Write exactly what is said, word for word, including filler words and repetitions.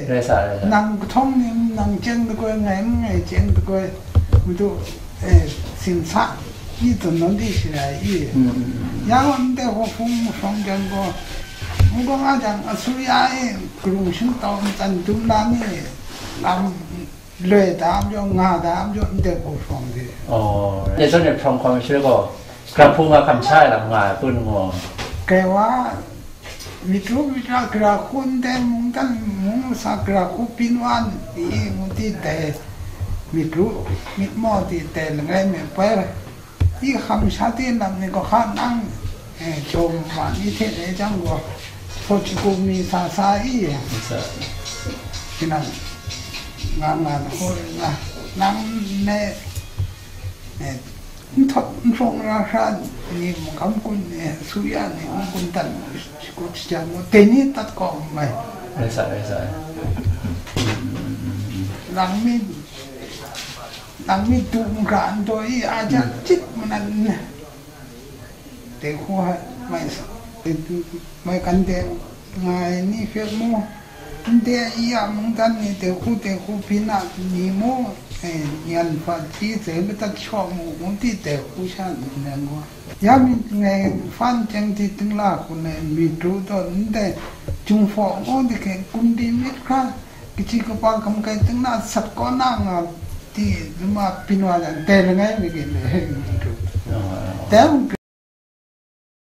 Rai sa, rai sa. Nang kahtawng ni, nang cheng dakoi, ngai n ngai cheng dakoi, madu, eh, sin sa, i tawn nawn di shi rai i. Mm, mm, mm. Ya gaw ndai hkawhpung shawng jang gaw, n gaw nga jang, asuya e karung shingtau ntsan dum na ni, lam loi da am jaw, nga da am jaw, ndai hku shawng de. Oh, dai zawn e hprawng hkawm shi gaw, grahpung a kamsha e lam nga ai pun ngu. Kai wa, myit ru myit ra, gara hku ndai mungdan mung sa gara hku byin wa n pyi ngu ti dai, myit ru myit maw ti dai langai me pai. I hkam sha ti lam ni gaw hka nang, eh, jaw ma ni hte dai jang gaw, hpaw shagu mi sa sa i, Sa. Tinang, nga nga na hku nga, nang ne, eh, n htawt n hprawng ra hkra ni mung hkam kun ni, suya ni mung kun dan, shagu shaja mu, dai ni tat kawng mai. Rai sa, rai sa. Nang mi, nang mi du n ga n daw i, a jan Mm. cit manan. Dai hku hai, mai sa, mai kan de nga ai ni hpe mu, ndai i a mungdan ni dai hku, dai hku byin a ni mu, eh, nyan hpa ji zai madat shaw mu, ngu ti dai hku sha ni nang wa. Ya myit ngai hpan chyeng di tingla hku nai myit ru taw ndai Jinghpaw ngu di hkyen kun di myit hkra, kaji kaba hkam kai tingna sat kaw na nga ti lama byin wa jang, dai langai mi gin dai hpe myit ru. Dai mung